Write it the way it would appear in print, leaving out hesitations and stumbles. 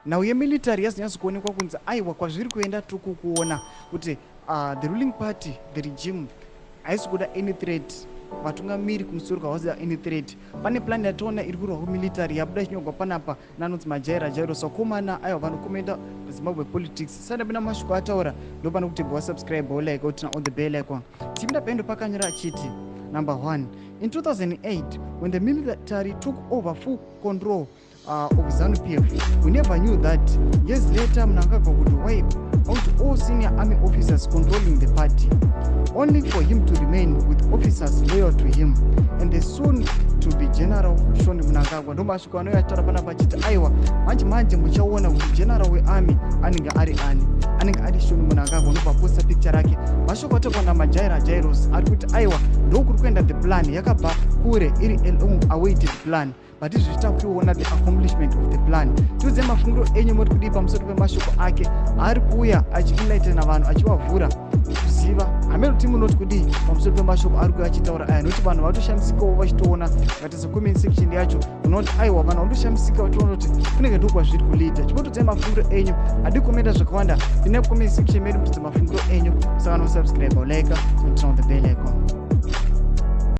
Nhau yemilitary yazonyatso kuonekwa kunzi aiwa, kwazviri kuenda tiri kukuona kuti the ruling party, the regime, haisi kuda any threat. Vatungamiri kumusoro havasi any threat. Pane plan yatoona iri kurwa kumilitary yabuda ichinyorwa panapa nanonzi Majaira Jairos, vakomana aiwa vanokomenda Zimbabwe politics. Sandapinda mashoko ataura, ndopane kuti wasubscribe, wolike, woturn on the bell icon. Tipinda pendo pakanyora achiti, number one, in 2008 when the military took over full control of ZANU PF, we never knew that years later Mnangagwa would wipe out all senior army officers controlling the party, only for him to remain with officers loyal to him and the soon to be General Sean Mnangagwa. Ndo mashoko anouya achitaura panapa achiti aiwa, manje manje muchaona kuti general wearmy anenge ari ani? Anenge ari Sean Mnangagwa. Unobva posta picture rake. Mashoko ataurwa naMajaira Jairos ari kuti aiwa, ndokuri kuenda the plan. Yakabva kure, iri long awaited plan, but izvi kuiona the accomplishment of the plan. Tiudze mafungiro enyu, muri kudii pamusoro pemashoko ake ari kuuya achienlightena vanhu, achivavhura kuziva? Hamene kuti munoti kudii pamusoro pemashoko ari kuuya achitaura aya, nokuti vanhu vatoshamisikawo vachitoona. Ngatisa comment section yacho, unoti aiwa, vanhu vatoshamisika vatoona kuti kunenge ndokwazviri kuleada. Chimbotodzai mafungiro enyu, hadi komenda zvakawanda. Ine comment section medu, mutidze mafungiro enyu. Saka nosubscribe, like, turn on the bell icon.